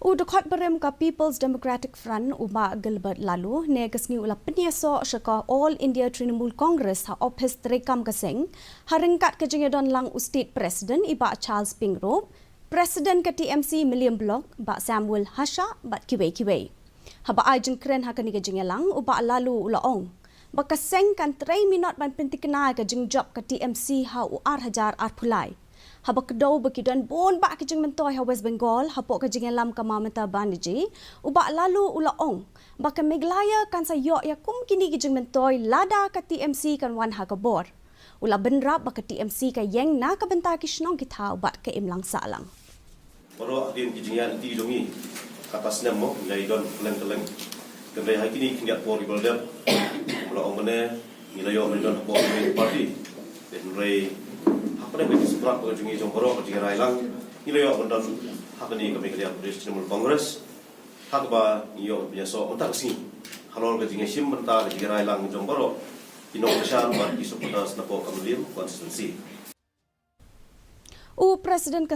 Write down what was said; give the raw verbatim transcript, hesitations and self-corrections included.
U dkhot barim ka People's Democratic Front, u Bah Gilbert Laloo, ne ka sngi u la pynïasoh sha ka All India Trinamool Congress ha ophis treikam ka seng, ha ryngkat ka jingïadon lang u State President, i Bah Charles Pyngrope, President ka T M C Mylliem Block, Bah Samuel Hashah, bad kiwei kiwei. Haba ai jingkren ha kane ka jingïalang, u Bah Laloo u la ong ba ka seng kan trei minot ban pyntikna ka jingjop ka T M C ha u ar hajar arphew lai. Haba kdew ba ki don bun bah ki jingmyntoi ha West Bengal, hapoh ka jingïalam ka Mamata Banerjee, u Bah Laloo u la ong ba ka Meghalaya kan sa ïoh ïa kum kine ki jingmyntoi lada ka T M C kan wan ha ka bor. U la bynrap ba ka T M C ka ïeng na ka bynta ki shnong ki thaw bad ka imlang sahlang. Baroh hadien ki jingïaid lynti jong ngi, kata snem mo, ngi la ïadon kylleng kylleng. Hynrei ha kine ki khyndiat por kiba la dep, kumba la ong mynne, ngi la ïoh ban don hapoh ka party. Hynrei hapdeng ka jingsprat ka jong ngi jong baroh ka jingïarai lang, ngi la ïoh ban don ha kane ka Meghalaya Pradesh Trinamool Congress. Ha kaba ngi ïoh ban pynïasoh mynta ka sngi halor ka jingïashim bynta ka jingïarai lang jong baroh ki nongkyrshan bad ki supporters napoh ka Mylliem constituency. U President ka